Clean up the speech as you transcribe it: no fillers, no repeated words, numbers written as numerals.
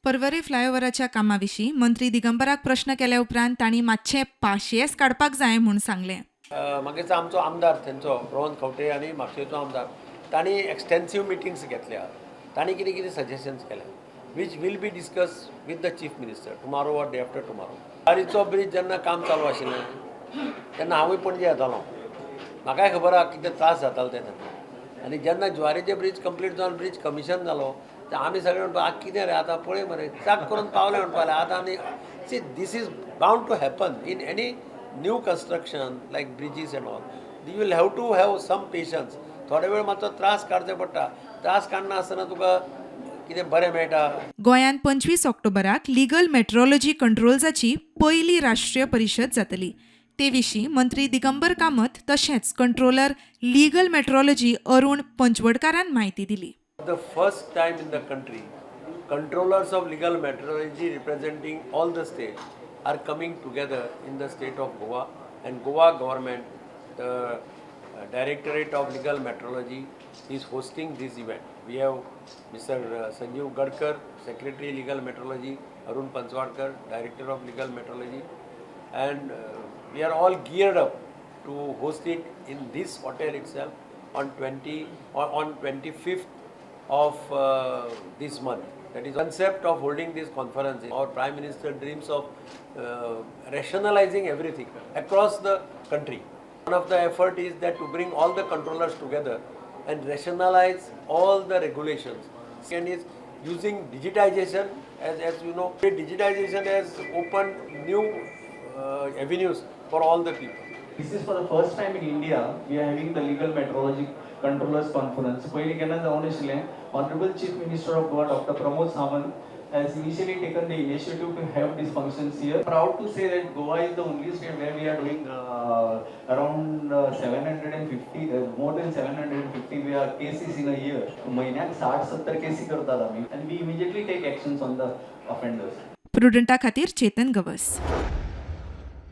पर्वरी फ्लायओव्हराच्या कामा विशीं मंत्री दिगंबराक प्रश्न केल्या उपरांत तांणी मातशें पाशियेस काडपाक जाय म्हूण सांगलें. मागीर आमचो आमदार थंयचो रोहन खंवटे आनी म्हापशेचो आमदार, तांणी एक्सटेन्सीव मिटिंग्स घेतल्या. तांणी कितें कितें सजेशन्स केल्या, which will be discuss with the Chief Minister tomorrow or day after tomorrow. जुवारीचो bridge जेन्ना काम चालू आशिल्लें तेन्ना हांवूय पणजे येतालो. म्हाकाय खबर आहा कितें त्रास जाताले ते तेन्ना. आनी जेन्ना जुवारीचे ब्रीज कंप्लीट जावन ब्रीज कमिशन जालो ते आमी सगळे म्हणपा, कितें रे, आतां पळय मरे, चाक करून पावले म्हणपा लागले आतां. आनी see, this is bound to happen in any new construction like bridges and all. You will have to have some patience. थोडे वेळ मातसो त्रास काडचे पडटा. त्रास काडना आसतना तुका कितें बरें मेळटा? गोंयांत 25 ऑक्टोबराक लिगल मेट्रोलॉजी कंट्रोलर्साची पयली राष्ट्रीय परिशद जातली. ते विशीं मंत्री दिगंबर कामत तशेंच कंट्रोलर लिगल मेट्रोलॉजी अरुण पंचवडकारान म्हायती दिली. The first time in the country, controllers of legal metrology representing all the states are coming together in the state of Goa, and Goa government, the Directorate of Legal Metrology, is hosting this event. We have Mr. Sanjeev Gadkar, Secretary Legal Metrology, Arun Panchwadkar, Director of Legal Metrology, and we are all geared up to host it in this hotel itself on 20 or on 25th of this month. That is concept of holding this conference. Our Prime Minister dreams of rationalizing everything across the country. One of the effort is that to bring all the controllers together and rationalize all the regulations. Second is using digitization. As you know, digitization has opened new avenues for all the people. This is for the first time in India we are having the Legal Metrology Controllers Conference. पयलीं केन्ना जावं नाशिल्लें. Honorable Chief Minister of Goa, Dr. Pramod Sawant, has initially taken the initiative to have these functions here. Proud to say that Goa is the only state where we are doing around 750, more than 750 we are cases in a year. म्हयन्याक 60-70 केसी करतात आमी and we immediately take actions on the offenders. प्रुडंटा खातीर चेतन गवस.